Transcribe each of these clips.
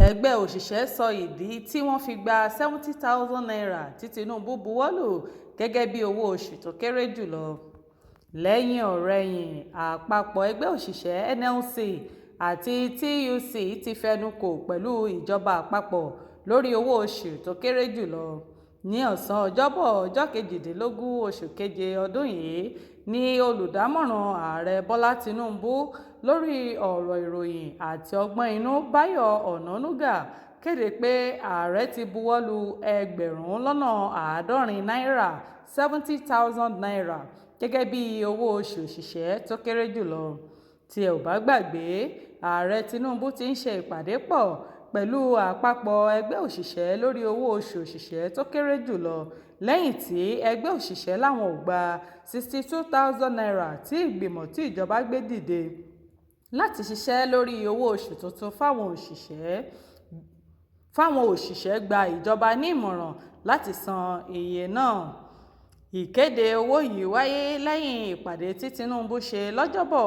Ẹgbẹ́ òṣìṣẹ́ sọ ìdí tí wọ́n fi gba ₦70,000 tí Tinubu buwọ́ lù gẹ́gẹ́ bíi owó oṣù tó kéré jù lọ. Lẹ́yìn-ọ̀-rẹyìn, àpapọ̀ ẹgbẹ́ òṣìṣẹ́ NLC àti TUC ti fẹnu kò pẹ̀lú ìjọba àpapọ̀ lórí owó oṣù tó kéré jù lọ. Ní ọ̀sán Ọjọ́bọ̀ ọjọ́ 18 oṣù keje ọdún yìí ní olùdámọ̀ràn ààrẹ Bọ́lá Tínúbù lórí ọ̀rọ̀ ìròyìn àti ọgbọ́n inú Báyọ̀ Ọ̀nànúgà kéde pé ààrẹ ti buwọ́ lu ẹgbẹ̀rún lọ́nà àádọ́rin náírà ₦70,000 gẹ́gẹ́ bíi owó oṣù òṣìṣẹ́ tó kéré jù lọ. Tí ẹ ò bá gbàgbé, Ààrẹ Tinubu ti ń ṣe ìpàdé pọ̀ pẹ̀lú àpapọ̀ ẹgbẹ́ òṣìṣẹ́ lórí owó oṣù òṣìṣẹ́ tó kéré jù lọ lẹ́yìn tí ẹgbẹ́ òṣìṣẹ́ làwọn ò gba ₦62,000 tí ìgbìmọ̀ tí ìjọba gbé dìde láti ṣiṣẹ́ lórí owó oṣù tuntun fáwọn òṣìṣẹ́ gba ìjọba ní ìmọ̀ràn láti san iye náà. Ìkéde owó yìí wáyé lẹ́yìn ìpàdé tí Tinubu ṣe lọ́jọ́bọ̀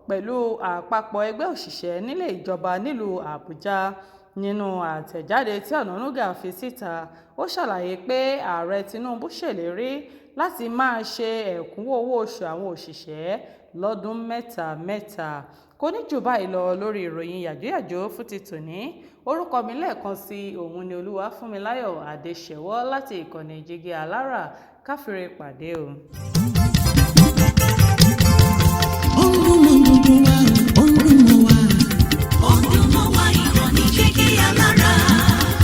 pẹ̀lú àpapọ̀ ẹgbẹ́ òṣìṣẹ́ nílé ìjọba nílùú Àbújá. Nínú àtẹ̀jáde tí Ọ̀nànúgà fi síta, ó ṣàlàyé pé Ààrẹ Tinubu ṣèlérí láti máa ṣe ẹ̀kúnwọ́ owó oṣù àwọn òṣìṣẹ́ lọ́dún mẹ́ta mẹ́ta. Kò ní jù báyìí lọ lórí ìròyìn yàjóyàjó fún ti tòní. Orúkọ mi lẹ́ẹ̀kan sí òun ni Olúwafúnmiláyọ̀ Adéṣẹwọ́ láti ìkànnì Jígí Alára. Káfíńre pàdé o. Ó ń dún mọ́ gbogbo wa, ó ń dún mọ́ wa. Ó ń dún mọ́ wa, ìkànnì Jígí Alára.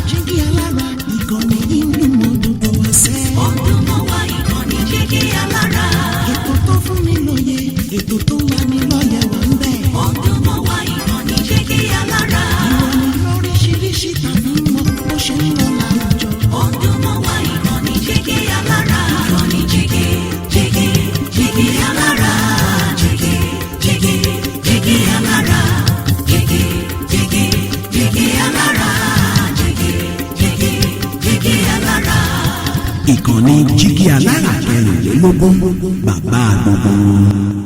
Jígí Alára, ìkànnì yìí ń dún mọ́ gbogbo wa sẹ́. Ó ń dún mọ́ wa, ìkànnì Jígí Alára. Ètò tó fún ni lóye, ètò tó ń lani lọ́yẹ̀ wà ń bẹ̀. Ó ń dún mọ́ wa, ìkànnì Jígí Alára. Ìròyìn lóríṣiríṣi tàbí mọ bó ṣe ń lọ láwùjọ. Ó ń dún mọ́ wa, ìkànnì Jígí Alára. Ìkànnì Jígí, Jígí, Jígí Alára. Jígí, Jígí, Jígí Alára. Jígí, Jígí, Jígí Alára. Jígí, Jígí, Jígí Alára. Ìkànnì Jígí Alára 24, bàbá gbogbo wọn.